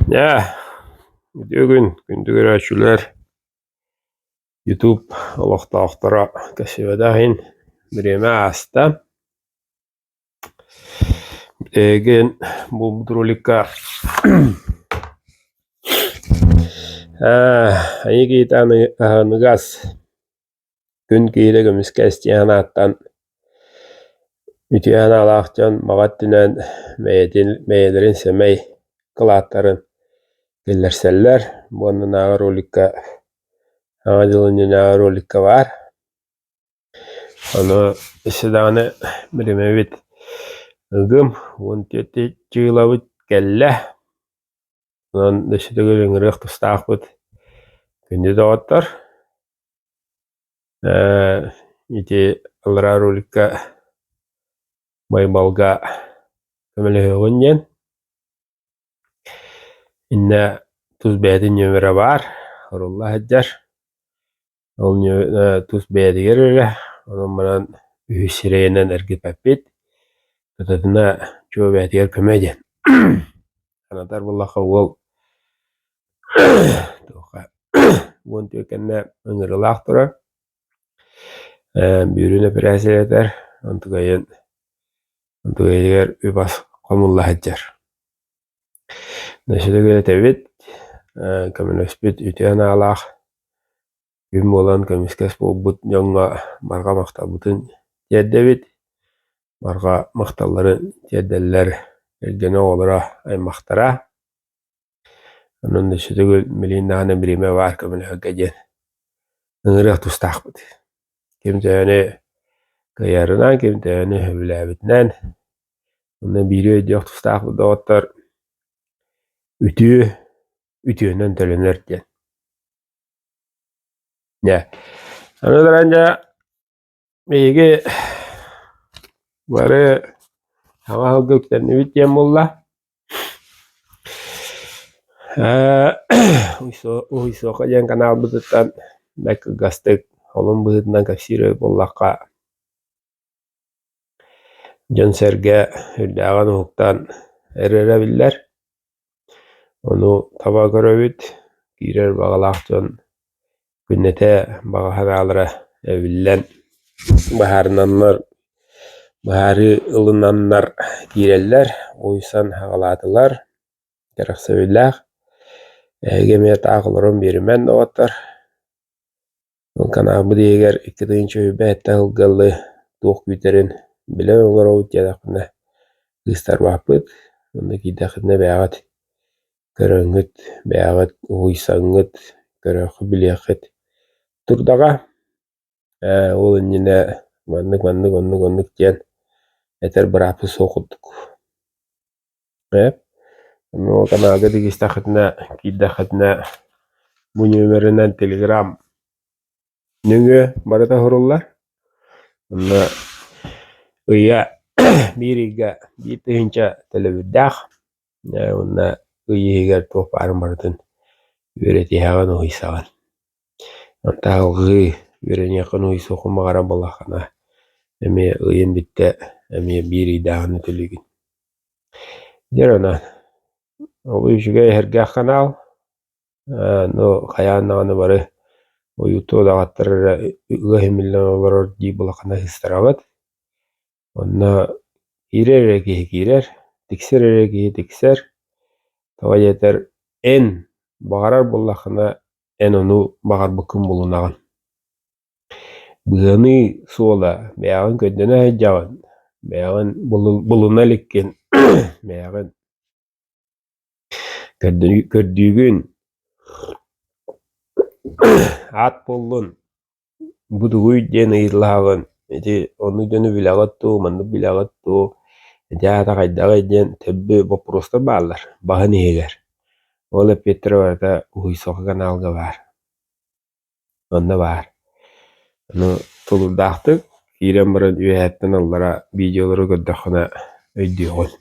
Дьэ, үтүө күн, күндү көрөөччүлэр, YouTube олохтоохторо көрсүбэтэх иһин бириэмэ ааста. Эйигин булбут роликка айыы киһитэ аһыныгас Күн киһитэ көмүскэ эстиэн санааттан үтүө санаалаах дьон баҕа өттүнэн бэйэтин бэйэлэрин сэмэй кылааттарын киллэрсэллэр. Бу аннынааҕы роликка Саҥа дьыл иннинээҕи роликка баар. Ону өссө даҕаны биримэбит ыгым 14 чыылабыт кэллэ. Онон өссө төгүл ыҥырыах тустаахпыт. Күндү доҕоттор, ити аллараа роликка Байбалга көмөлөһүөҕүн диэн. Иннэ тус бэйэтин нүөмэрэ баар, орулла сылдьар. Ол тус бэйэтигэр эрэ, онон баран үһүс сирэйинэн эргиппэппит. Тутатына чуо бэйэтигэр көмө диэн. Санатар буоллахха уол туохха 14 кэннэ ыҥырыылаах турар. Бүүрүн эпэрээссийэлэтэр, онтукайын онтукайыгар үп-ас хомулла сылдьар. Өссө этэбит, көмөлөспүт үтүө санаалаах күн буолан көмүскэс буолбут дьоҥҥо барҕа махталбытын тиэрдэбит, барҕа махталларын тиэрдэллэр кэргэнэ оҕолоро, аймахтара. Онон өссө төгүл билигин даҕаны бириэмэ баар көмөлөһөргө диэн ыҥырыах тустаахпыт. Ким төһөнү кыайарынан, ким төһөнү сөбүлээбитинэн Онно биири өйдүөх тустаахпыт доҕоттор, үтүө үтүөнэн төлөнөр диэн. Дьэ, аны туран дьэ биһиги бары саҥа ыалга үктэннибит диэн буолла. Уһуйсуоха диэн каналбытыттан бэрт кылгастык олун быһыытынан кэпсиир буоллахха Дьон-сэргэ үрдээҕин уһуктан эрэрэ биллэр, ону таба көрөбүт, киирэр баҕалаах дьон күннэтэ баҕа санаалара эбиллэн быһаарынаннар быһаарыы ылынаннар киирэллэр, уйсан аҕалаатылар, кэрэхсэбиллээх. Эһиги эмиэ таах олорон биэримэн доҕоттор. Ол канаабыт иһигэр 2000 үбэ ыһылгалы туох күүтэрин билэн олоробут диэтэхпинэ кыыстарбаппыт, онно киирдэххитинэ бэйэҕит көрөҥҥүт, бэйэҕит уһуйсаҥҥыт, көрүөххүт, билиэххит турдаҕа. Ээ ол иннинэ маннык-маннык, оннук-оннук диэн этэр бырааппыт суох курдук. Ээ, онно каналга тигистэххитинэ, киирдэххитинэ бу нүөмэринэн телеграм нөҥүө барыта уһуруллар. Онно ыйга биир ыйга 1000 төлөбүрдээх. Ээ уонна ый иһигэр туох баарын барытын үөрэтиһэҕин, уһуйсаҕын. Онтон алҕыы үөрэниэххин уһуйсуоххун баҕарар буоллаххына эмиэ ыйын бүттэ эмиэ биир ыйдааҕыны төлүүгүн. Дьэ онон ол үчүгэй эһэргээх канал, ну хайаан даҕаны бары уйуттуу удаҕаттар эрэ ыа иһимиллэн олорор дии булаххына сыстарабыт. Онно киирэр эрэ киһи киирэр, тиксэр эрэ киһи тиксэр. Тоҕо диэтэр эн баҕарар буоллаххына эн ону баҕарбыккын булунаҕын. Быаныы суола бэйэҕин көрдөнө сылдьаҕын, бэйэҕин булуна иликкин, бэйэҕин көрдүүгүн, аат буоллун, бу тугуй диэн ыйыталаһаҕын, ити оннук дьону билэҕит дуу, маннык билэҕит дуу, ити аата хайдаҕый диэн төрдү боппуруостар бааллар баһын иһигэр. Ол эппиэттэрэ барыта Уһуйсоҕо каналга баар. Онно баар. Ону тулуурдаахтык киирэн баран үөһэттэн аллара видеолары көрдөххүнэ өйдүөҕүн.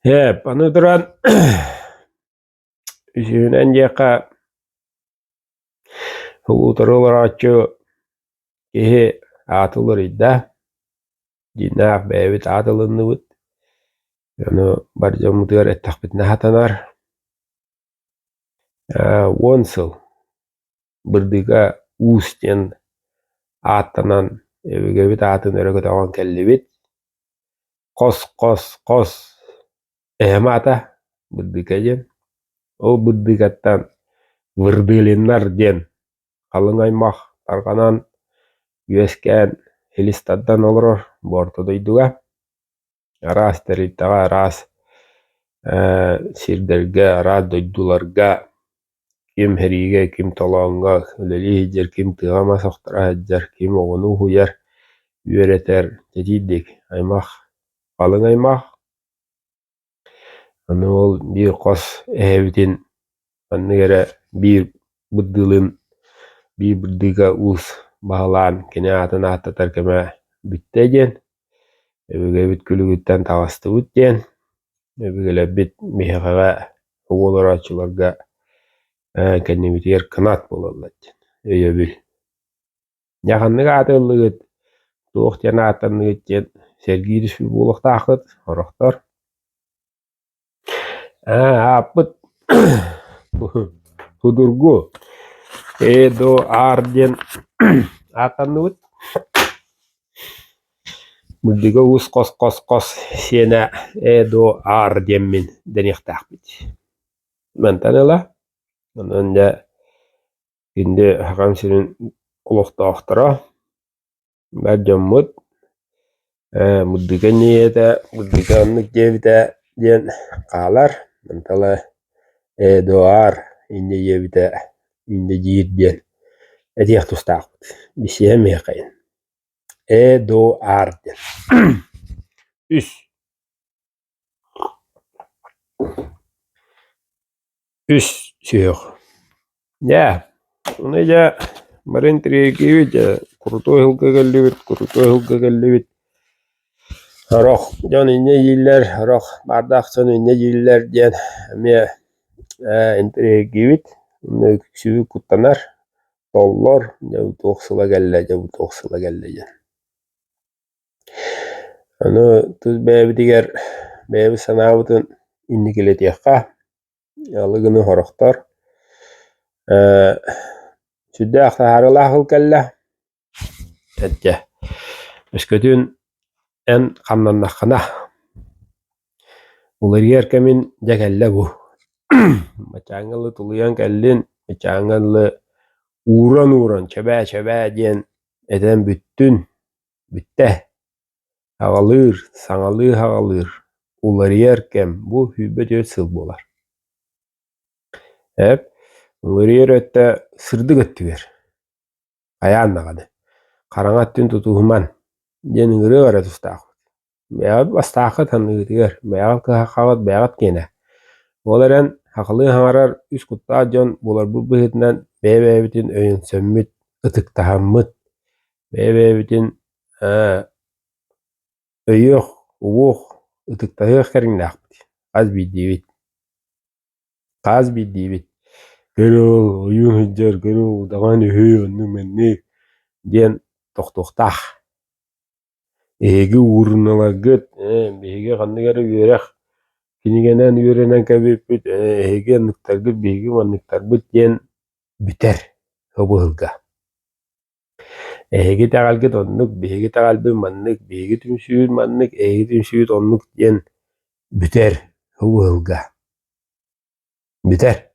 Ээ, аны туран үсүһүнэн диэххэ утары олорооччу киһи аата уларыйда. Дьиҥнээх бэйэбит аат ылынныбыт. Ону бар дьоммутугар эттэхпитинэ сатанар. 10 сыл Бырдыыка Уус диэн ааттанан өбүгэбит аатын өрө көтөҕөн кэллибит. Хос-хос хос эһэм аата Бырдыыка диэн. Ол Бырдыыкаттан Вырдылиннар диэн халыҥ аймах тарҕанан, үөскээн, силис тардан олорор бу орто дойдуга. Араас тэрилтэҕэ, араас сирдэргэ, араас дойдуларга ким сэриигэ, ким толооҥҥо үлэлии сылдьар, ким тыаҕа мас охторо сылдьар, ким оҕону уһуйар, үөрэтэр итиирдик аймах, халыҥ аймах. Аны ол биир хос эһэбитин ханнык эрэ биир бырдыылын биир бырдыыга уус баһылаан кини аатын ааттатар кэмэ бүттэ диэн, өбүгэбит күлүгүттэн таҕыстыбыт диэн, өбүгэлэрбит биһиэхэҕэ угу олорооччуларга кэннибитигэр кынат буолаллар диэн өйөбүл. Дьэ ханнык ааты ыллыгыт, туох диэн ааттанныгыт диэн сэргии түспүт буолуохтааххыт сорохтор. Ээ, ааппыт судургу Э-до-ар диэн ааттанныбыт. Мындыга уус хос-хос-хос сиэнэ Э-до-ар диэммин дэниэхтээхпит. Мантан ыла, онон дьэ күндү Сахам сирин олохтоохторо Бар дьоммут ээ Мырдыка ийэтэ Мырдыка оннук диэбитэ диэн хаалар, онтон Эдуар инньэ диэбитэ инньэ диир диэн этиэх тустаахпыт. Билсиһэн миэхэйин. Эдуар диэн. Үс Үс сүһүөх. Дьэ, ону дьэ бары интириэһиргиибит дьэ, крутой ыһылга кэллибит, крутой ыһылга кэллибит. Сорох дьон инньэ дииллэр, сорох баардаах дьон инньэ дииллэр диэн эмиэ ээ интириэһиргиибит. Онно үксүбүт куттанар, толлор, дьэ бу туох сыла кэллэ, дьэ бу туох сыла кэллэ диэн. Аны тус бэйэбитигэр бэйэбит санаабытын инникилэтиэххэ, алы гына сорохтор ээ сүрдээх таһаарыылаах ыл кэллэ. Эттэ өскөтүн эн хамнаннаххына уларыйар кэмин дьэ кэллэ бу. Баччааҥҥа дылы тулуйан кэллин, баччааҥҥа дылы ууран-ууран чэбээ-чэбээ диэн этэн бүттүн Бүттэ, аҕалыыр, саҥалыы аҕалыыр, уларыйар кэм бу 24 сыл буолар. Эп, уларыйар өттө сырдык өттүгэр, хайаан даҕаны, хараҥа өттүн тутуһуман диэн ыҥырыах эрэ тустаахпыт. Бэйэҕит бастааххыт санныгытыгар, бэйэҕит кыһаххаҕыт бэйэҕит киэнэ. Ол эрэн сахалыы саҥарар үс куттаах дьон буоларбыт быһыытынан бэйэ-бэйэбитин өйөнсөммүт, ытыктаһаммыт, бэйэ-бэйэбитин өйүөх, угуох, ытыктаһыах кэриҥнээхпит хас биирдиибит. Хас биирдиибит «Көр ол, ойуун сылдьар, көр ол, удаҕан үһү, оннук-маннык» диэн тохтуохтаах. Эһиги ууруналаргыт, биһиги ханнык эрэ үөрэх кинигэнэн үөрэнэн кэлбиппит, эһиги оннуктаргыт, биһиги манныктарбыт диэн бүтэр ыбыһылга. Эһиги итэҕэлгит оннук, биһиги итэҕэлбит маннык, биһиги түмсүүбүт маннык, эһиги түмсүүгүт оннук диэн бүтэр ыбыһылга. Бүтэр.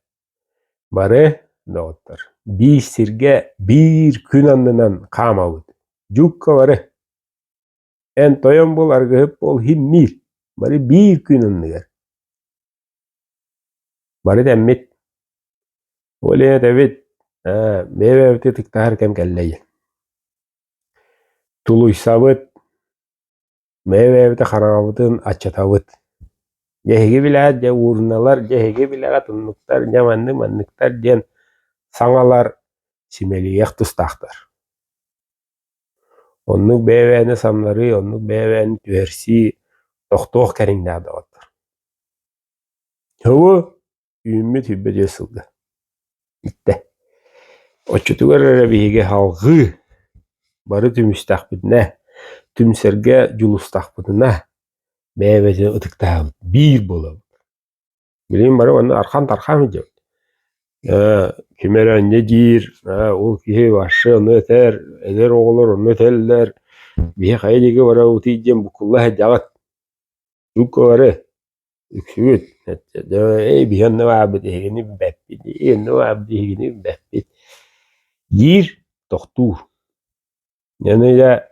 Бары, доҕоттор, биир сиргэ биир күн аннынан хаамабыт. Дьукка бары. Эн тойон буол, аргыһыт буол, иһин Бары биир күн анныгар. Бары тэммит. Ол иһин этэбит, ээ, бэйэ-бэйэбитин ытыктаһар кэм кэллэ диэн. Тулуйсабыт, Бэйэ-бэйэбитин хараҥабытын аччатабыт. Дьэ эһиги билэҕит, дьэ ууруналар, дьэ эһиги билэҕит оннуктар, дьэ маннык манныктар диэн саҥалар симэлийиэх тустаахтар. Оннук бэйэ-бэйэни самнарыы, оннук бэйэ-бэйэни түһэрсии тохтуох кэриҥнээх доҕоттор. Һубу үүммүт 24 сылга иттэ. Оччотугар эрэ биһиги салҕыы бары түмүстэхпитинэ, түмсэргэ дьулустахпытына. Бэйэ-бэйэтин ытыктаһабыт, биир буолабыт. Билигин бары манна архан-тархан сылдьабыт. Ким эрэ инньэ диир, ол киһи вообще ону этэр, эдэр оҕолор онно этэллэр, биһи хайа диэки барабытый диэн буккулла сылдьаҕыт. Тугу бары үксүгүт эй биһи онно баарбыт эһигини билбэппит, онно баарбыт эһигини билбэппит диир, тохтуур. Аны дьэ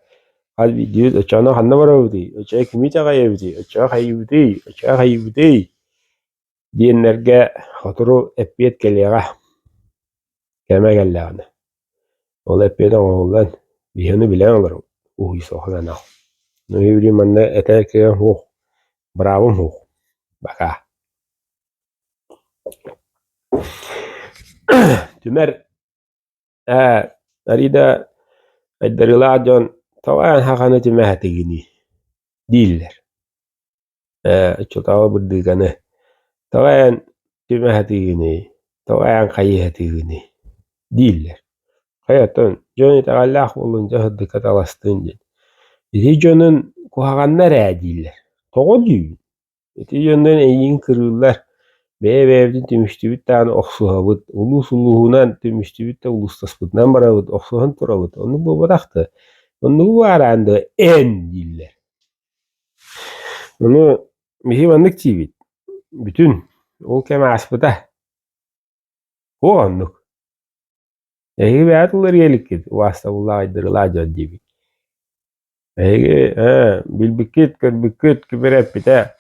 хас биирдиибит оччоҕуна ханна барабытый, оччоҕо кими итэҕэйэбитий, оччоҕо хайыыбытый, оччоҕо хайыыбытый диэннэргэ сотору эппиэт кэлиэҕэ, кэмэ кэллэҕинэ. Ол эппиэт оҥоһуллан, биһи ону билэн олоробут, уһуйсуох анал. Ну билигин манна этэр кыаҕым суох, быраабым суох, бакаа. Түмэр Ээ, Арида айдарыылаах дьон тоҕо эн хаханы түмэһэтигиний дииллэр. Ээ, оччотооҕу бырдыыканы тоҕо эн түмэһэтигиний, тоҕо эн хайыһатыгыный дииллэр. Хайа оттон дьон итэҕэллээх буоллун дьэ сырдыкка таластын диэн. Ити дьонун куһаҕаннар ээ дииллэр. Тоҕо диибин? Ити дьоннор эйигин кырыыллар, бэйэ-бэйэбитин түмүстүбүт даҕаны охсуһабыт, улуус улууһунан түмүстүбүт да улуустаспытынан барабыт, охсуһан турабыт, оннук буолбатах да, оннугу баараан да эн дииллэр. Ону биһи маннык диибит, бүтүн, ол кэм ааспыта. Суох оннук. Эһиги бэйэҕит уларыйа иликкит, убаастабыллаах айдарылаах дьон диибит. Эһиги ээ, билбиккит, көрбүккүт, ким эрэ эппитэ,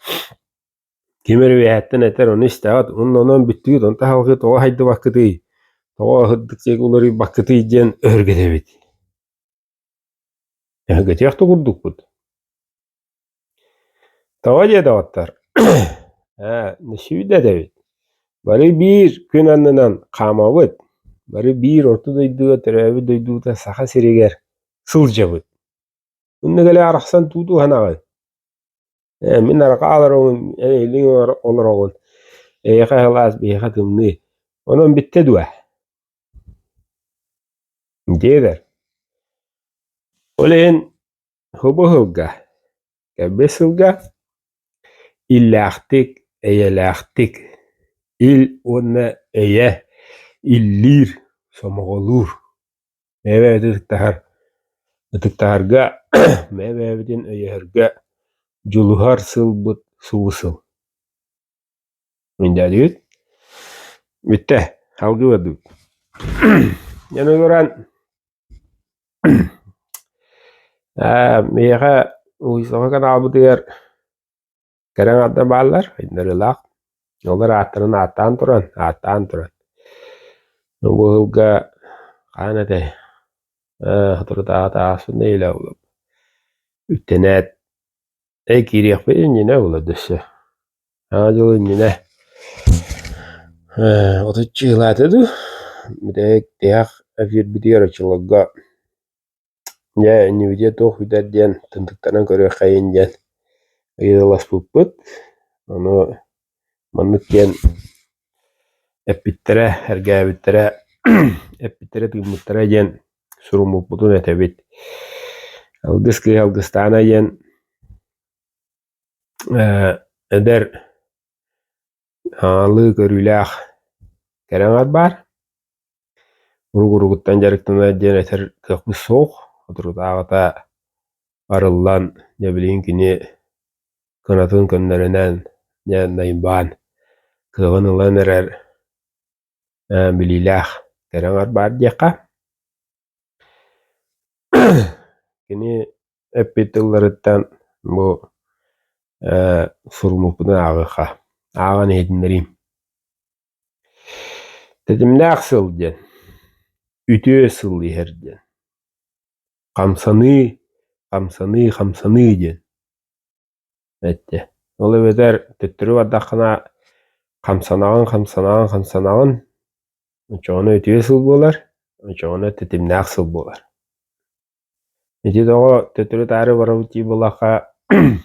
ким эрэ үөһэттэн этэр, ону истэҕит, уонна онон бүттүгүт, онтон салгыы тоҕо хайдыбаккытый, тоҕо ыһырдык диэки уларыйбаккытый диэн өһүргэтэбит. Өһүргэтиэх да курдукпут. Тоҕо диэ доҕоттор, ээ, сүүйдэ этэбит. Бары биир күн аннынан хаамабыт, бары биир орто дойдуга төрөөбүт дойдубута Саха сиригэр сылдьабыт. Онно кэлэ арахсан туутуһанаҕын. Ээ, мин арҕаа олоробун, эн илиҥ олороҕун, эйиэхэ сылаас, биһиэхэ тымныы. Онон бүттэ дуо? Диэбэр. Ол иһин Бу сылга, кэлбит сылга иллээхтик, эйэлээхтик ил уонна эйэ иллиир, сомоҕолуур, бэйэ-бэйэбитин ытыктаһар, ытыктаһарга, бэйэ-бэйэбитин өйөһөргө дьулуһар сылбыт субу сыл. Мин Бүттэ, салгыы бардыбыт. Дьэ, туран миэхэ Уйсаха каналбытыгар кэрэ аҥардар бааллар, ыҥырыылаах. Олор ааттарын ааттаан туран, ааттаан туран. Бу ыһылга хаан этэй? Соторутааҕыта ааспыт нэдиэлэ үктэнээт Эй киириэхпит иннинэ буолар дөссө. Саҥа дьыл иннинэ отучча ыһылаата дуу, бүтэһик тиһэх эфирбитигэр оччолорго дьэ иннибитигэр туох бүтэр диэн тымтыктанан көрүөххэйин диэн ыйыталаспыппыт. Ону маннык диэн эппиттэрэ, эргээбиттэрэ, эппиттэрэ-тыыммыттара диэн суруммуппутун этэбит. Алгыс кыыһа Алгыстаана диэн эдэр аалыы көрүүлээх кэрэ аҥар баар. Урук-уругуттан дьарыктанар диэн этэр кыахпыт суох. Соторутааҕыта арыллан, дьэ билигин кини кынатын көннөрүнэн, дьэ найбаан кыаҕын ылан эрэр билиилээх кэрэ аҥар баар диэххэ. Кини эппит тылларыттан бу суруммуппутун ааҕыахха, ааҕан иһитиннэриим. Тэтимнээх сыл диэн, үтүө сыл иһэр диэн, хамсаныы, хамсаныы, хамсаныы диэн эттэ. Ол эбэтэр төттөрү бардаххына хамсанаҕын, хамсанаҕын, хамсанаҕын, оччоҕуна үтүө сыл буолар, оччоҕуна тэтимнээх сыл буолар. Ити тоҕо төттөрү-таары барабыт дии буоллахха,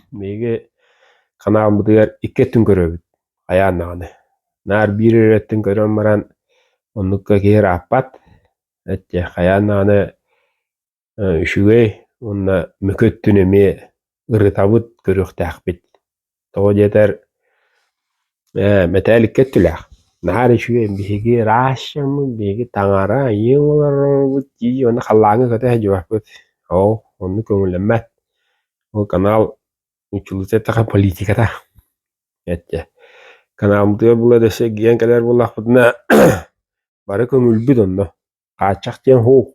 биһиги ханаалбытыгар икки өттүн көрөбүт, хайаан даҕаны. Наар биир эрэ өттүн көрөн баран, оннукка киһи ырааппат. Эттэ, хайаан даҕаны үчүгэй уонна мөкү өттүн эмиэ ырытабыт, көрүөхтээхпит. Тоҕо диэтэр мэтээл икки өттүлээх. Наһаа үчүгэй биһиги ыраас дьоммут, биһиги таҥара айыы оҥорорбут дии уонна халлааҥҥа көтө сылдьыбаппыт. Ол оннук көҥүллэммэт. Ол канал нууччалыыта эттэххэ политиката эттэ. Каналбытыгар була да өссө эргийэн кэлэр буоллахпытына бары көҥүлбүт онно. Хааччах диэн суох.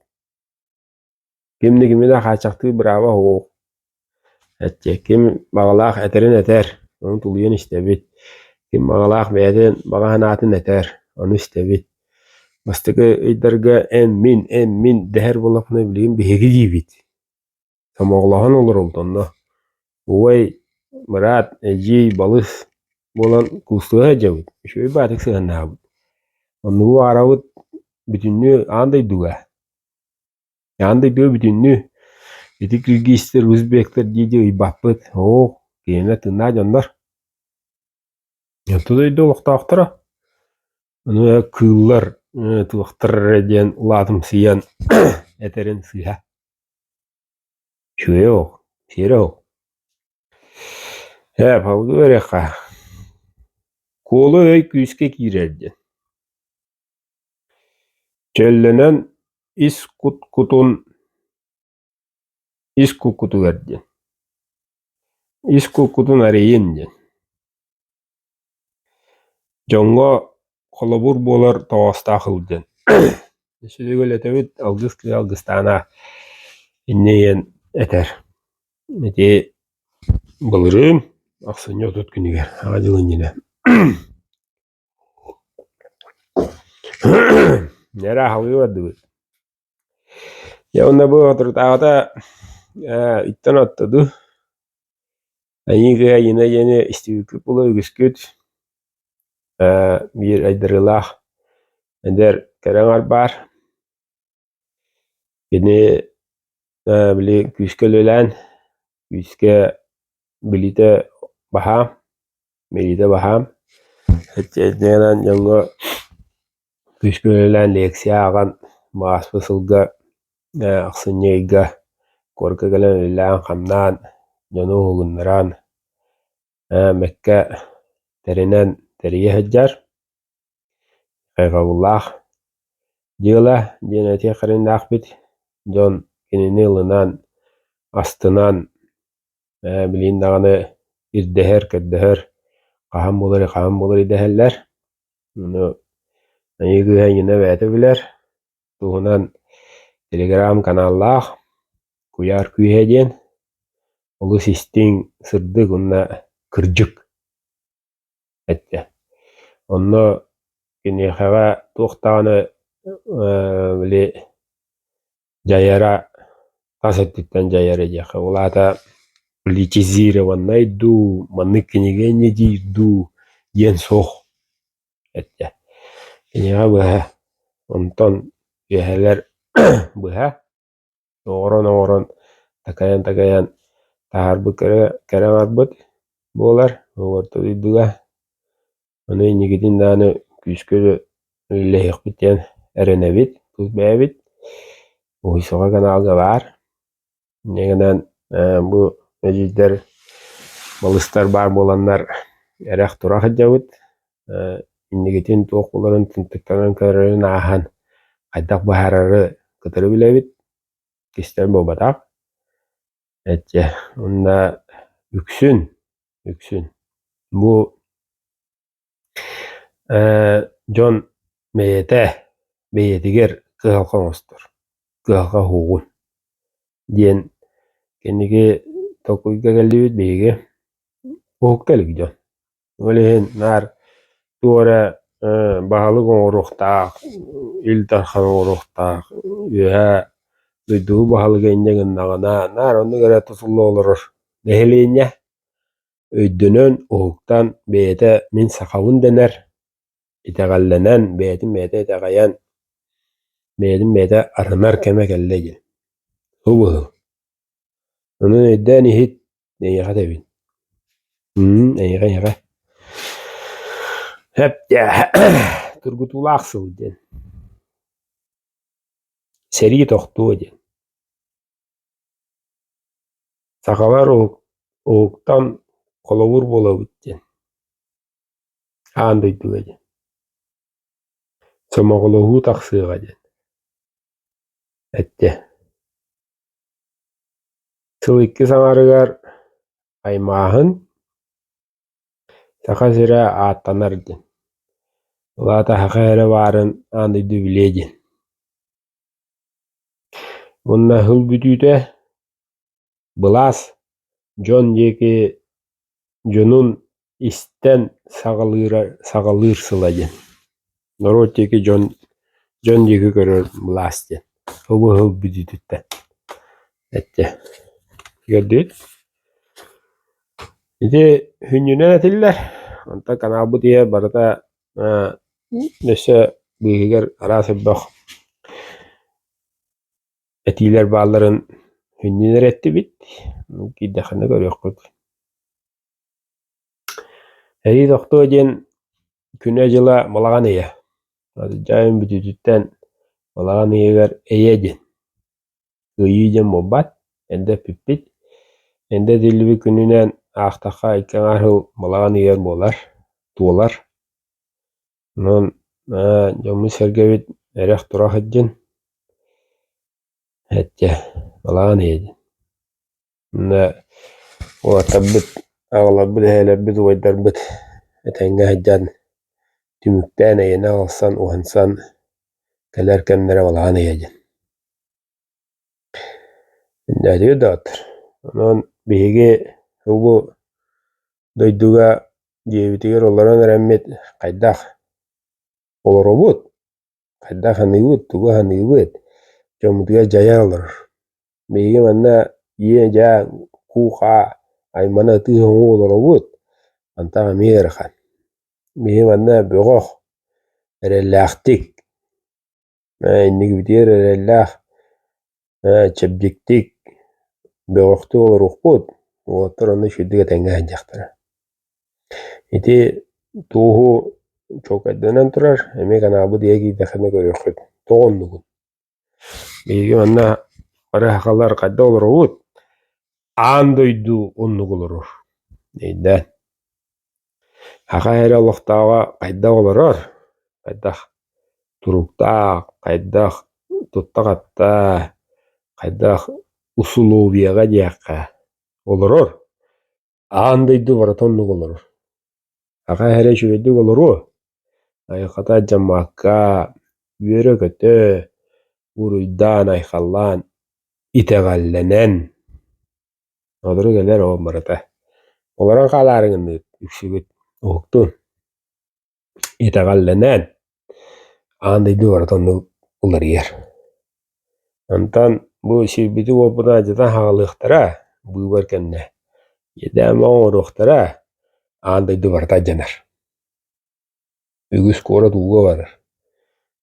Ким да кими да хааччахтыыр бырааба суох. Эччэ ким баҕалаах этэрин этэр, ону тулуйан истэбит. Ким баҕалаах бэйэтин баҕа санаатын этэр, ону истэбит. Бастакы ыйдарга эн-мин, эн-мин дэһэр буоллахпына билигин биһиги диибит. Сомоҕолоһон олоробут онно. Убай, быраат, эдьиий, балыс буолан куустуһа сылдьабыт, үчүгэй баҕайытык сыһыаннаһабыт. Оннугу баҕарабыт бүтүннүү аан дойдуга. Аан дойдуга бүтүннүү ити киргизтэр, узбектэр дии-дии ыйбаппыт. Оо, кинилэр тыыннаах дьоннор. Орто дойду олохтоохторо. Ону кыыллар туохтар эрэ диэн улаатымсыйан этэрин сыыһа. Үчүгэйэ ол, сиэрэ ол. Ээ, салгыы барыахха. Куолу өй күүскэ киирэр диэн. Чөллөнөн ис кут-кутун ис куккутугар диэн. Ис куккутун арыйын диэн. Дьоҥҥо холобур буолар тоҕоостоох ыл диэн. Сүрүгүлэтэбит алгыс кыа алгыстаана инньэ диэн этэр. Ити былырыын ахсынньы 30 күнүгэр аҕа дьыл иннинэ Нэрэ аһылыы бардыбыт. Дьэ уонна бу соторутааҕыта иттэн отто дуу Айыы кыһа Айыына диэни истибиккит буолуо үгүскүт. Биир айдарыылаах эдэр кэрэ аҥар баар. Кини били күүскэ үлэлээн, күүскэ билиитэ баһаам, билиитэ баһаам. Итинэн дьоҥҥо күүскэ үлэлээн лекция ааҕан ааспыт сылга ахсынньы ыйга куоракка кэлэн үлэлээн-хамнаан, дьону уһугуннаран, бэккэ тэринэн тэрийэ сылдьар. Хайҕабыллаах дьыала диэн этиэх эрэннээхпит. Дьон кинини ылынан, астынан, билигин даҕаны ирдэһэр, көрдөһөр, хаһан буоларый, хаһан буоларый дэһэллэр. Ону айыы кыыһа эйигинэ бэйэтэ билэр. Туһунан телеграм-каналлаах «Куйаар күүһэ» диэн олус истиҥ, сырдык уонна кырдьык эттэ. Онно киниэхэҕэ туох даҕаны били дьайара тас өттүттэн дьайара диэххэ, ол аата политизированнай дуу, маннык кинигэ инньэ диир дуу диэн суох эттэ. Киниэхэ быһа, онтон үөһэлэр быһа оҥорон-оҥорон, такайан-такайан таһаарбыт кэрэ кэрэ аҥарбыт буолар орто дойдуга. Ону инникитин даҕаны күүскэ үлэлэһиэхпит диэн эрэнэбит, тус бэйэбит. Уһуйсаҕа каналга баар. Инньэ гынан бу эдьиийдэр, балыстар баар буоланнар эрэх-турах сылдьабыт. Инникитин туох буоларын тымтыктанан көрөрүн ааһан хайдах быһаарары кытары билэбит, кистэл буолбатах. Эчэ уонна үксүн, үксүн бу дьон бэйэтэ бэйэтигэр кыһалҕа оҥостор, кыһалҕа уһугун диэн кэнники толкуйга кэллибит биһиги уһукта илик дьон. Ол иһин наар туох эрэ баһылык оҥоруохтаах, Ил Дархан оҥоруохтаах, үөһээ дойду баһылыга инньэ гыннаҕына, наар оннук эрэ тутулла олорор нэһилиэнньэ өйдөнөн, уһуктан бэйэтэ мин сахабын дэнэр, итэҕэллэнэн, бэйэтин бэйэтэ итэҕэйэн, бэйэтин бэйэтэ арынар кэмэ кэллэ диэн. Субуһу. Онон өйдөөн иһит, Эйиэхэ этэбин. Эйиэхэ, эйиэхэ. Сөп дьэ, тургутуулаах сыл диэн. Сэрии тохтуо диэн. Сахалар уһуктан Холобур буолабыт диэн, аан дойдуга диэн. Сомоҕолоһуу тахсыаҕа диэн эттэ. Сыл иккис аҥарыгар аймааһын Саха сирэ ааттанар диэн. Ол аата саха эрэ баарын аан дойду билиэ диэн. Уонна сыл бүтүүтэ былаас дьон диэки дьонун истэн саҕалыыра саҕалыыр сыла диэн. Норуот диэки дьон дьон диэки көрөр былаас диэн. Бу сыл бүтүүтүттэн эттэ. Көрдүгүт? Ити сүнньүнэн этиллэр. Онтон каналбыт иһэ барыта өссө быыһыгар араас элбэх этиилэр баалларын сүнньүнэн эрэ эттибит. Киирдэххинэ көрүөххүт. Сэрии тохтуо диэн күнэ-дьыла балаҕан ыйа. Дьайын бүтүүтүттэн балаҕан ыйыгар эйэ диэн Кыайыы диэн буолбат, эрдэ эппиппит. Эрдэ этиллибит күнүнэн аахтахха икки аҥаар сыл балаҕан ыйыгар буолар, туолар. Онон дьоммут-сэргэбит эрэх-турах илдьин эттэ балаҕан ыйа диэн. Онно уолаттарбыт, аҕаларбыт, эһээлэрбит, убайдарбыт этэҥҥэ сылдьан түмүктээн эйэни аҕалсан, уһансан кэлэр кэмнэрэ балаҕан ыйа диэн. Инньэ даҕаттар. Онон биһиги бу дойдуга дьиэбитигэр олорон эрэммит хайдах олоробут, хайдах саныыбыт, тугу саныыбыт, дьоммутугар дьайа олорор. Биһиги манна иэ-дьаа, куу-хаа, аймана ытыы-соҥуу олоробут, мантан эмиэ ыарахан. Биһиги манна бөҕөх, эрэллээхтик Инникибитигэр эрэллээх, чэбдиктик, бөҕөхтүк олоруохпут, уолаттар онно үчүгэйдик этэҥҥэ сылдьыахтара. Ити туоһу чуолкайданан турар, эмиэ каналбыт иһэ киирдэххинэ көрүөххүт. Тоҕо оннугун? Биһиги манна бары сахалар хайдах олоробут? Аан дойду оннук олорор. Өйдөөн. Саха эрэ олохтооҕо хайдах олорор, хайдах туруктаах, хайдах тутта-хапта, хайдах усулуобуйаҕа диэххэ олорор, аан дойду барыта оннук олорор. Саха эрэ үчүгэйдик олоруо, айылҕата алдьаммакка, үөрэ-көтө, уруйдаан-айхаллаан, итэҕэллэнэн Сотору кэлэр ол барыта. Олорон хаалаары гынныгыт үксүгүт уһуктун. Итэҕэллэнэн аан дойду барыта оннук уларыйар. Онтон бу сирбити-уоппутун алдьатан хаалыахтара быыбар кэннэ. Иэдээн оҥоруохтара аан дойду барыта алдьанар. Үгүс куорат ууга барар: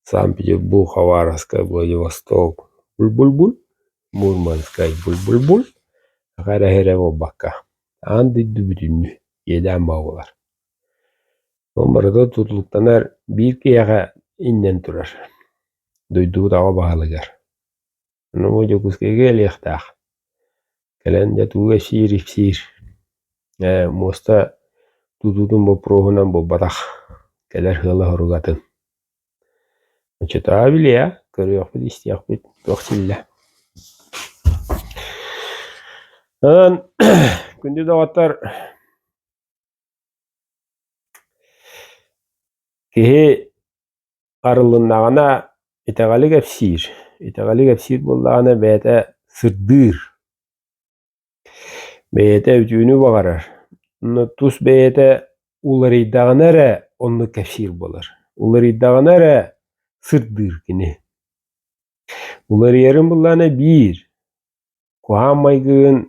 Санкт-Петербург, Хабаровскай, Владивосток, буль-буль-буль, Мурманскай, буль-буль-буль, саха эрэ сирэ буолбакка, аан дойду бүтүннүү иэдээн бөҕө буолар. Ол барыта тутулуктанар биир киһиэхэ иҥнэн турар, дойдубут аҕа баһылыгар. Ону бу Дьокуускайга кэлиэхтээх. Кэлэн дьэ тугу кэпсиир-ипсиир. Ээ, муоста тутуутун боппуруоһунан буолбатах, кэлэр сыала-соруга атын. Оччотооҕу билиэ, көрүөхпүт-истиэхпит туох силлэ. Онон күндү доҕоттор, киһи Арыллыннаҕына итэҕэли кэпсиир, итэҕэли кэпсиир буоллаҕына бэйэтэ сырдыыр, бэйэтэ үтүөнү баҕарар, онно тус бэйэтэ уларыйдаҕына эрэ оннук кэпсиир буолар, уларыйдаҕына эрэ сырдыыр кини. Уларыйарын буоллаҕына биир, куһаҕан майгыгын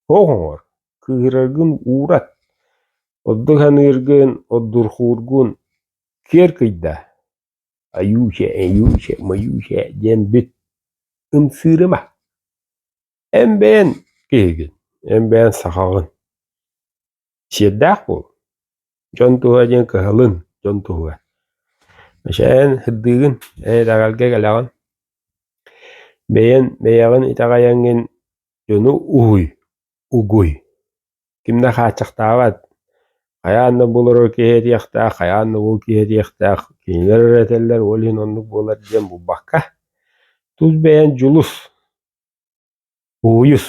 Туох оҥор, кыыһыраргын уурат, ордук саныыргын, ордурҕуургун киэр кыйдаа, айуу-чэ, эйүү-чэ, мойуу-чэ диэн бүт, ымсыырыма. Эн бэйэн киһигин, эн бэйэн сахаҕын. Сиэрдээх буол, дьон туһа диэн кыһалын, дьон туһугар. Өссө эн сырдыыгын, эн итэҕэлгэ кэлэҕин. Бэйэн бэйэҕин итэҕэйэҥҥин Дьону уһуй, угуй. Ким да хааччахтаабат. Хайаан да бу олорор киһи этиэхтээх, хайаан да ол киһи этиэхтээх, кинилэр эрэ этэллэр, ол иһин оннук буолар диэн булбакка, тус бэйэҥ дьулус, уһуйус,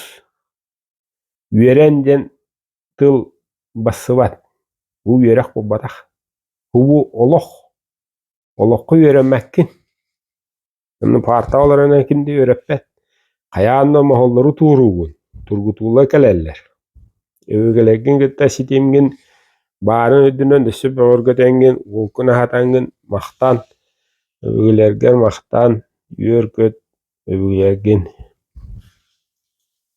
үөрэн диэн тыл бассыбат. Бу үөрэх буолбатах. Бу олох. Олоххо үөрэммэккин. Онно паартаҕа олорон ким да үөрэппэт. Хайаан да моһоллору туоруугун, тургутуулар кэлэллэр. Өбүгэлэргин кытта ситимҥин баарын үрдүнэн өссө бөҕөргөтөҥҥүн, уолкун аһатаҥҥын махтан, өбүгэлэргэр махтан, үөр-көт өбүгэлэргин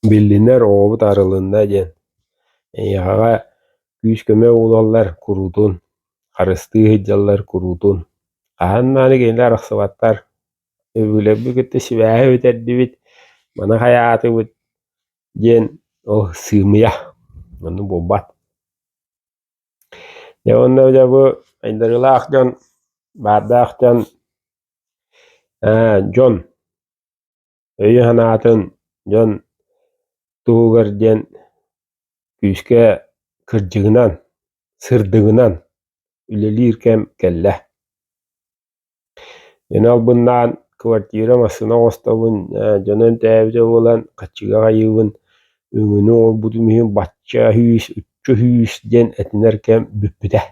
биллинэр оҕобут арылынна диэн эйиэхэҕэ күүс-көмө буолаллар куруутун, харыстыы сылдьаллар куруутун. Хаһан даҕаны кинилэр арахсыбаттар, өбүгэлэрбит кытта сибээһи бүтэрдибит, маны хайаатыбыт диэн ол сыымыйа, оннук буолбат. Дьэ уонна дьэ бу айдарыылаах дьон, баардаах дьон, дьон өйү-санаатын дьон туһугар диэн күүскэ кырдьыгынан, сырдыгынан үлэлиир кэм кэллэ. Дьону албыннаан квартира, массыына оҥостобун, дьону эмтээбитэ буолан хаччыга хайыыбын, өҥөнү оҥорбутум иһин бачча сүүс, оччо сүүс диэн этинэр кэм бүппүтэ.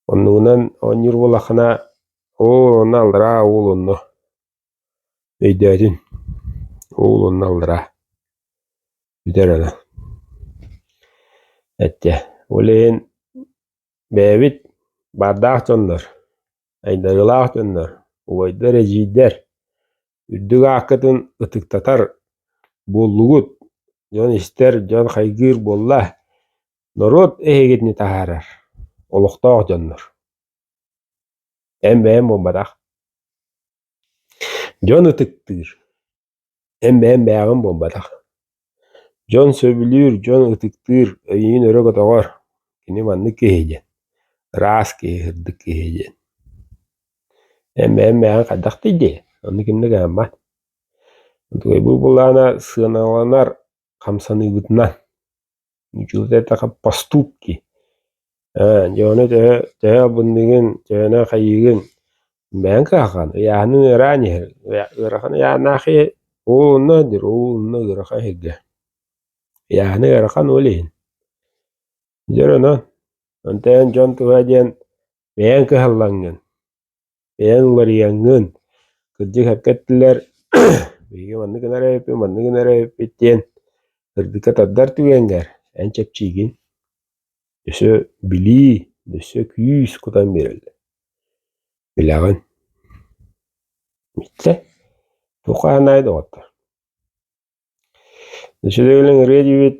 Оннугунан оонньуур буоллаххына, оо, онно аллараа, уол онно өйдөөтүн, уол онно аллараа бүтэр аны эттэ. Ол иһин бэйэбит баардаах дьоннор, айдарыылаах дьоннор, убайдар, эдьиийдэр үрдүк ааккытын ытыктатар буоллугут, дьон истэр, дьон хайгыыр буолла. Норуот эһигитини таһаарар, олохтоох дьоннор. Эн бэйэҥ буолбатах. Дьон ытыктыыр, эн бэйэҥ бэйэҕин буолбатах. Дьон сөбүлүүр, дьон ытыктыыр, эйигин өрө көтөҕөр. Кини маннык киһи диэн, ыраас киһи, сырдык киһи диэн. Эн бэйэҥ бэйэҕин хайдах да дии, онно ким да кыһаммат. Бу былаана сыаналанар хамсаныыбытынан Ньучулута эттэххэ поступки дьону төһө төһө албынныгын, төһөнөн хайыыгын бэйэҥ кыһалҕан, ыйааһынын ыараан иһэр, ыарахан ыйааһыннаах киһи ол онно диир, ол онно ыарахан иһиргэ. Ыйааһына ыарахан ол иһин. Дьэ онон, онтон дьон туһа диэн бэйэҥ кыһаллаҥҥын Бэйэҥ уларыйаҥҥын, кырдьык сөпкө эттилэр, биһиги маннык гынар эбиппит, маннык гынар эбиппит диэн сырдыкка тардар түгэҥҥэр эн чэпчиигин. Өссө билии, өссө күүс кутан биэрэллэр. Билэҕин. Бүттэ. Туохха анаай доҕоттор. Үчүгэй ырыа диибит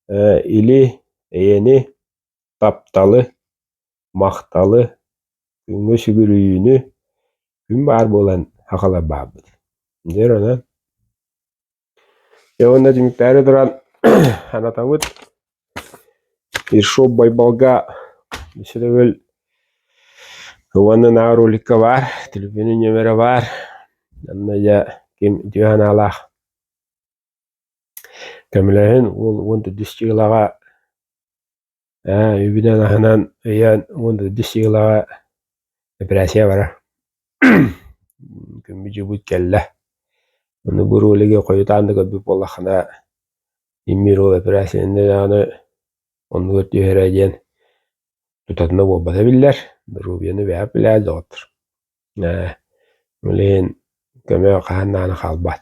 или, эйэни, тапталы, махталы, күҥҥэ сүгүрүйүүнү күн баар буолан сахалар баарбыт. Дьэ онон дьэ уонна түмүктээри туран санатабыт Ершов Байбалга өссө төгүл уонна роликка баар, төлөпүөнүн нүөмэрэ баар. Онно дьэ ким үтүө санаалаах көмөлөһүн уол уон төрдүс дьыалаҕа үбүнэн-аһынан ыйан уон төрдүс дьыалаҕа эпэрээссийэ барар. Күммүт-дьылбыт кэллэ. Ону бу ролигы хойутаан да көрбүт буоллаххына, иммир ол эпэрээссийэни даҕаны оннугар түһэрэ диэн тутатына буолбата биллэр. Доруобуйаны бэйэҕит билээт доҕоттор. Ол иһин көмө хаһан даҕаны хаалбат.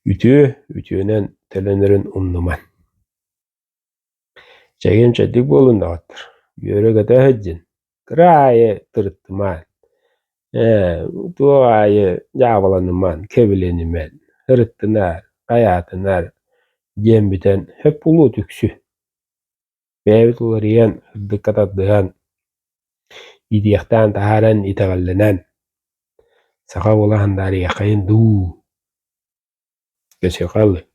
Үтүө үтүөнэн төлөнөрүн умнуман. Чэгиэн-чэбдик буолун доҕоттор, үөрэ-көтө сылдьын, кыра аайы тырыттымаан, ээ, туох аайы дьаабыланымаан, кэбилэнимэн, ырыттынаар, хайаатынаар диэн бүтэн сөп буолуо түксү. Бэйэбит уларыйан, сырдыкка тардыһан, иитиэхтээн таһааран итэҕэллэнэн, саха буола сандаарыйыаххайын дуу, көсүөхэ ыллын.